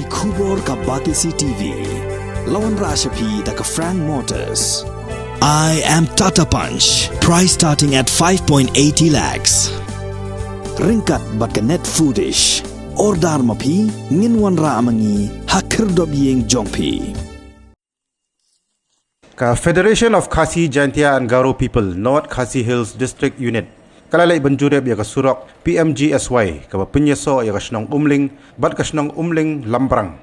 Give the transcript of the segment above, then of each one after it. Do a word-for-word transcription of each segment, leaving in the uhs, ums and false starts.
Khubor ka Batesi T V. La wanrah sha phi da ka Frank Motors. I am Tata Punch. Price starting at five point eighty lakhs. Ryngkat bad ka Net Foodish. Order ma phi, ngin wanrah ma ngi ha khyrdop ïing jong phi. Ka Federation of Khasi Jaintia and Garo People, North Khasi Hills District Unit, ka la leit ban jurip ïa ka surok P M G S Y, kaba pynïasoh ïa ka shnong Umling bad ka shnong Umling Lambrang.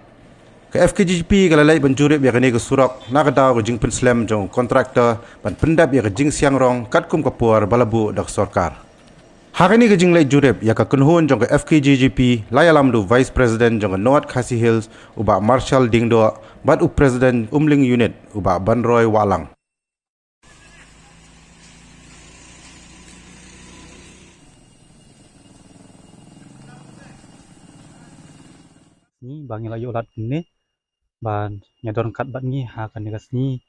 Ka F K J G P ka la leit ban jurip ïa kane ka surok na ka daw ka jingpynslem jong u kontraktor ban pyndep ïa ka jingsiang rong katkum ka por ba la buh da ka sorkar. Ha kane ka jingleit jurip ïa ka kynhun jong ka F K J G P, la ïalam da u Vice President jong ka North Khasi Hills, u Bah Marshal Diengdoh, bad u President Umling Unit, u Bah Banroy Wahlang. Sngi ba ngi la ïoh lad kumne, ba ngi don ryngkat bad ngi ha kane ka sngi,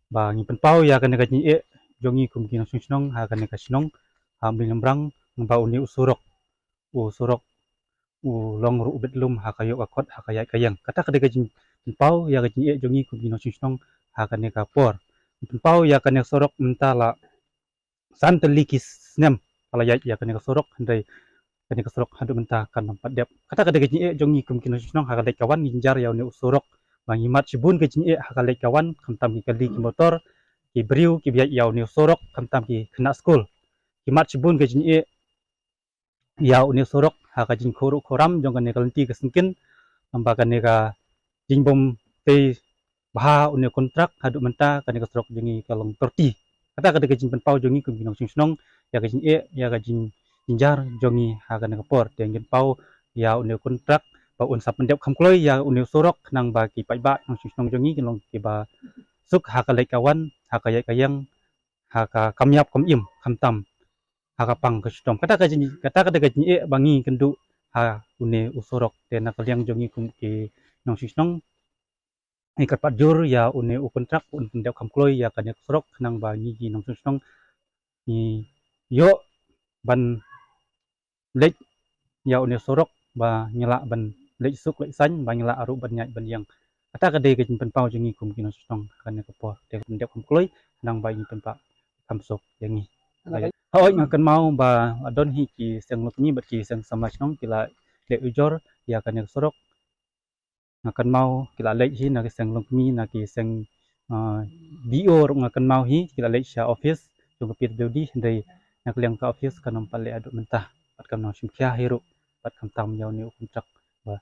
ba ngi pynpaw ïa kane ka jingeh jong ngi kum ki nongshong shnong ha kane ka shnong, ha Umling Lambrang, ba une u surok, u surok u long ruh u bit lum ha ka ïoh ka kot, ha ka ïaid ka ïeng. Kata ka dei ka jingpynpaw ïa ka jingeh jong ngi kum ki nongshong shnong ha kane ka por. Pynpaw ïa kane ka surok mynta la san tylli ki snem ka la ïaid ïa kane ka surok, hynrei kane ka surok haduh mynta kam pat dep. Kata ka dei ka jingeh jong ngi kum ki nongshong shnong. Ha ka leit ka wan ngi jynjar ïa une u surok, ba ngi mad shibun ka jingeh ha ka leit ka wan, khamtam ki kali ki motor, ki briew kiba ïaid ïa une u surok, khamtam ki khynnah skul. Ki mad shibun ka jingeh ïa une u surok ha ka jingkhuruh khuram jong kane ka lynti ka syngkien, namar kane ka jingbym tei bha une u kontrak, haduh mynta kane ka surok jong ngi ka long tyrti. Kata ka dei ka jingpynpaw jong ngi kum ki nongshong shnong ïa ka jingeh, ïa ka jing, jynjar jong ngi ha kane ka por. Te ngin paw ïa une u kontrak ba un sa pyndep kham kloi ïa une u surok, khnang ba ki paidbah nongshong shnong jong ngi kin long kiba suk ha ka leit ka wan, ha ka ïaid ka ïeng, ha ka kam ïap kam im, khamtam ha ka pang ka shitom. Kata ka jing, kata ka dei ka jingeh ba ngi kynduh ha une u surok. Te na ka liang jong ngi kum ki nongshong shnong, ngi kyrpad jur ïa une u kontrak un pyndep kham kloi ïa kane ka surok, khnang ba ngi ki nongshong shnong ngi ïoh ban leit ïa une u surok, ba ngi lah ban leit suk leit saiñ, ba ngi lah ruh ban ïaid ban ïeng. Kata ka dei ka jingpynpaw jong ngi kum ki nongshong shnong ha kane ka por. Te pyndep kham kloi, khnang ba ngi pynpaw kham suk ïa ngi. Hooid, nga kynmaw ba don hi ki seng longkmie bad ki seng samla shnong ki la leh ujor ïa kane ka surok. Nga kynmaw ki la leit hi na ki seng longkmie, na ki seng, ah, D O ruh nga kynmaw hi, ki la leit sha office jong ka P W D, hynrei na ka liang ka office kam pat leh haduh mynta, bad kam nang shim khia hi ruh, bad khamtam ïa une u kontrak ba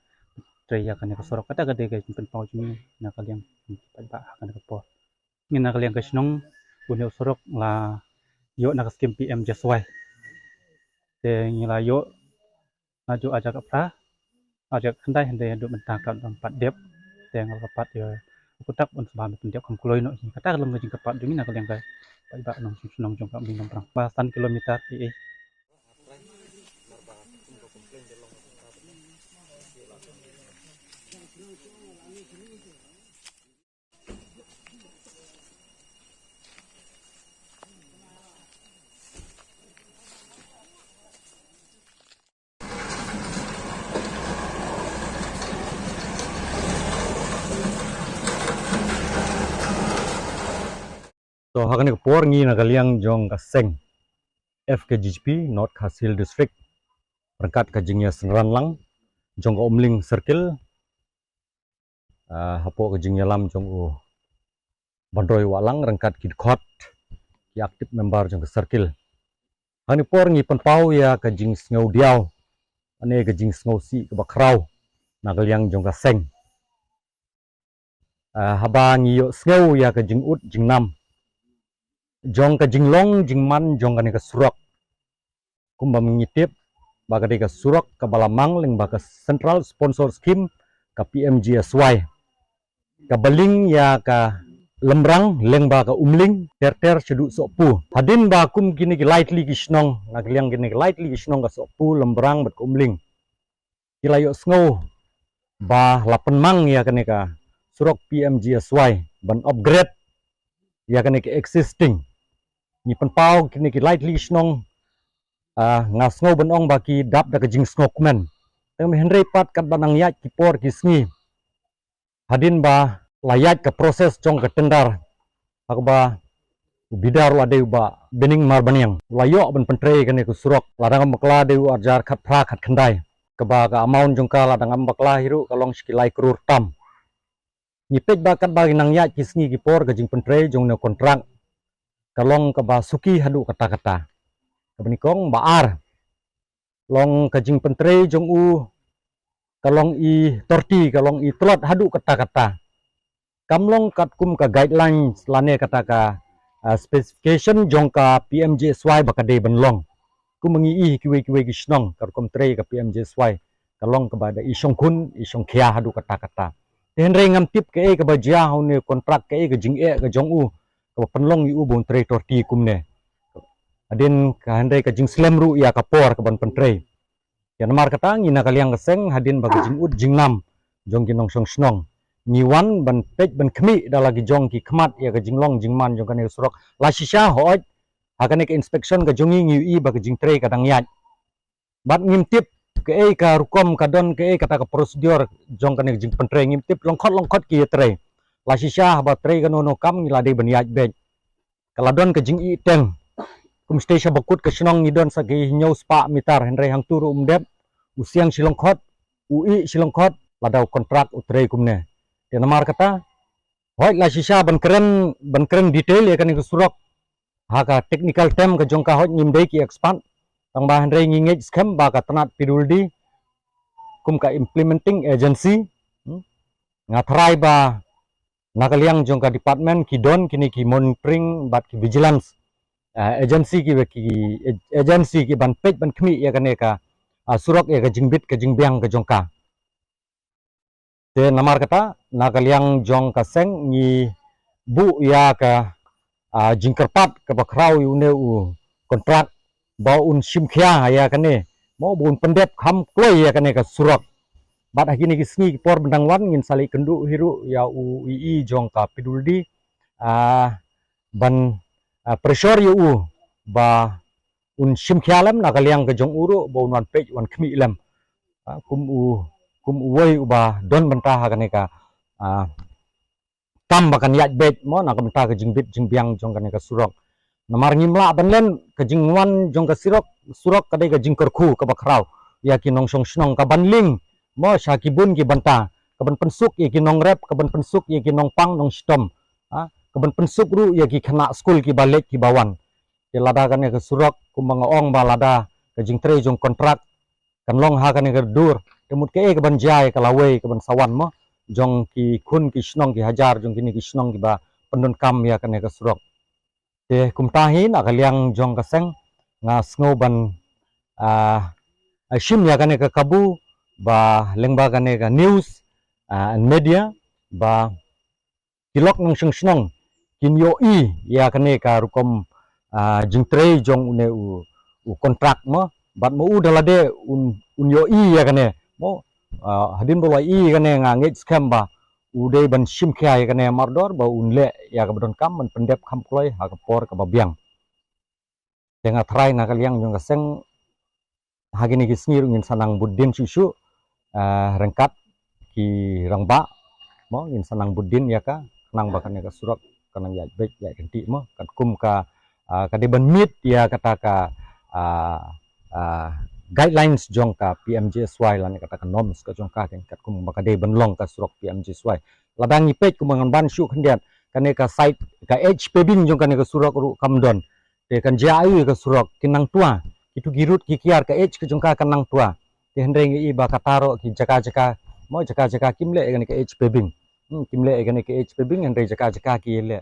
trei ïa kane ka surok. Kata ka dei ka jingpynpaw jong ngi na ka liang ki paidbah ha kane ka por. Ngi na ka liang ka shnong, une u surok la ïoh na ka skim P M G S Y. Te ngi la ïoh naduh arhajar arphew phra, arhajar khyndai, hynrei haduh mynta kam pat dep. Te nga la kyrpad ïa u kontrak un sa bha ban pyndep kham kloi noh hi. Kata ka long ka jingkyrpad jong ngi na ka liang ka paidbah nongshong shnong jong ka Umling Lambrang. Ba san kilometer ei ei. To, ha kane ka por ngi na ka liang jong ka seng F K J P North Khasi Hills District, ryngkat ka jingïasynran lang jong ka Umling Circle, ah, hapoh ka jingïalam jong u Banroy Wahlang ryngkat ki dkhot, ki active member jong ka circle. Ha kane ka por ngi pynpaw ïa ka jingsngew diaw, ane ka jingsngew sih kaba khraw na ka liang jong ka seng. Ah, haba ngi ïohsngew ïa ka jingud jingnam jong ka jinglong jingman jong kane ka surok. Kumba ngi tip ba ka dei ka surok kaba la mang lyngba ka Central Sponsor Scheme, ka P M G S Y, kaba link ïa ka Lambrang lyngba ka Umling ter ter shaduh Sohpu. Hadien ba kum kine ki lai tylli ki shnong, na ka liang kine ki lai tylli ki shnong ka Sohpu, Lambrang bad ka Umling, ki la ïohsngew ba la pynmang ïa kane ka surok P M G S Y ban upgrade ïa kane ka existing. Ngi pynpaw kine ki lai tylli ki shnong, ah, nga sngew ban ong ba ki dap da ka jingsngewkmen. Tang hynrei pat katba nang ïaid ki por ki sngi, Hadien ba la ïaid ka process jong ka tender, ha kaba u bidar la dei u Bah Binning Marbaniang, la ïoh ban pyntrei kane ka surok. La dang bakla dei u arjar khatphra khatkhyndai, kaba ka amount jong ka la dang bakla hi ruh ka long shi ki lai klur tam. Ngi peit ba katba ki nang ïaid ki sngi ki por ka jingpyntrei jong une u kontrak ka long kaba suki haduh katta katta. Kaba nyngkong. Ba ar, long ka jingpyntrei jong u ka long i torti, ka long i tlot haduh katta katta. Kam long katkum ka guidelines lane kata ka, ah, specification jong ka P M G S Y ba ka dei ban long. Kum ngi i kiwei kiwei ki shnong, ka rukom trei ka P M G S Y ka long kaba da i shongkhun i shongkhia haduh katta katta. Te hynrei ngam tip kaei kaba jia ha une u kontrak, kaei ka jingeh ka jong u kaba pynlong ïa u ba un trei torti kumne. Hadien ka, hynrei ka jingslem ruh ïa ka por kaban pyntrei. Ïa namar kata ngi na ka liang ka seng, hadien ba ka jingud jingnam jong ki nongshong shnong, ngi wan ban peit ban khmih da la ki jong ki khmat ïa ka jinglong jingman jong kane ka surok. La shisha hooid, ha kane ka inspection ka jong ngi ngi ïohi ba ka jingtrei ka dang ïaid. Bad ngim tip kaei ka rukom ka don, kaei kata ka procedure jong kane ka jingpyntrei, ngim tip lyngkhot lyngkhot ki ïatrei. La shisha haba trei kano kano kam ngi la dei ban ïaid beit. Ka la don ka jingïeh teng. Kum shatei sha bakut ka shnong ngi don sa ki hynñiew spah meter, hynrei hangtu ruh um dep, u siang shi lyngkhot, u ïeh shi lyngkhot, lada u kontrak u trei kumne. Te namar kata, hooid la shisha ban kren, ban kren detail ïa kane ka surok, ha ka technical term ka jong ka hooid ngim dei ki expert, tang ba hynrei ngi ngeit skhem ba ka tnat P W D kum ka implementing agency, hmm, nga tharai ba na ka liang jong ka department ki don kine ki monitoring bad ki vigilance, ah, agency ki, ki agency ki ban peit ban khmih ïa kane ka, ah, surok, ïa ka jingbit ka jingbiang ka jong ka. Te namar kata na ka liang jong ka seng ngi buh ïa ka, ah, jingkyrpad kaba khraw ïa une u kontrak ba un shim khia ïa kane, mo, ba un pyndep kham kloi ïa kane ka surok. Bad ha kine ki sngi ki por ban dang wan ngin sa leit kynduh hi ruh ïa u E E jong ka P W D, ah, ban, ah, pressure ïa u ba un shim khia lem na ka liang ka jong u ruh ba un wan peit wan khmih lem. Ah, kum u, kum uwei uba don bynta ha kane ka, ah, kam ba kan ïaid beit, mo, na ka bynta ka jingbit jingbiang jong kane ka surok. Namar ngim lah ban len, ka jingwan jong ka surok, surok ka dei ka jingkyrkhu kaba khraw ïa ki nongshong shnong, kaban link, mo, sha ki bun ki bynta, kaban pynsuk ïa ki nongrep, kaban pynsuk ïa ki nongpang nongshitom, ha, kaban pynsuk ruh ïa ki khynnah skul kiba leit kiba wan. Te lada kane ka surok, kumba nga ong ba lada ka jingtrei jong kontrak kan long ha kane ka dur, te mut kaei kaban jia ïa ka lawei kaban sa wan, mo, jong ki khun ki shnong ki hajar jong kine ki shnong kiba pyndonkam ïa kane ka surok. Te kumta hi na ka liang jong ka seng nga sngew ban, ah, ah, shim ïa kane ka kabu ba lyngba kane ka news, ah, and media ba ki lok nongshong shnong kin ïohi ïa kane ka rukom, ah, jingtrei jong une u, u kontrak, mo, bad mo u da lade un, un ïohi ïa kane, mo, ah, hadien ba u la ïohi ïa kane nga ngeit skhem ba u dei ban shim khia ïa kane mardor ba un leh ïa kaba donkam ban pyndep kham kloi ha ka por kaba biang. Te nga tharai na ka liang jong ka seng ha kine ki sngi ruh ngin sa nang bud dien shuh shuh, ah, ryngkat ki rangbah, mo, ngin sa nang bud dien ïa ka, khnang ba kane ka surok kan nang ïaid beit ïaid ryntih, mo, katkum ka, ah, ka dei ban meet ïa kata ka, ah, ah, guidelines jong ka P M G S Y lane kata ka norms ka jong ka, katkum ba ka dei ban long ka surok P M G S Y. Lada ngi peit kumba ngan ban shuh khyndiat, kane ka site ka edge paving jong kane ka surok ruh kam don. Te kan jia aiu ïa ka surok, kin nang twa. Kitu ki rud ki kiar ka edge ka jong ka kan nang twa. Te hynrei ngi i ba kata ruh ki jaka jaka, mo, jaka jaka kim leh ïa kane ka edge paving. Hmm, kim leh ïa kane ka edge paving, hynrei jaka jaka ki leh.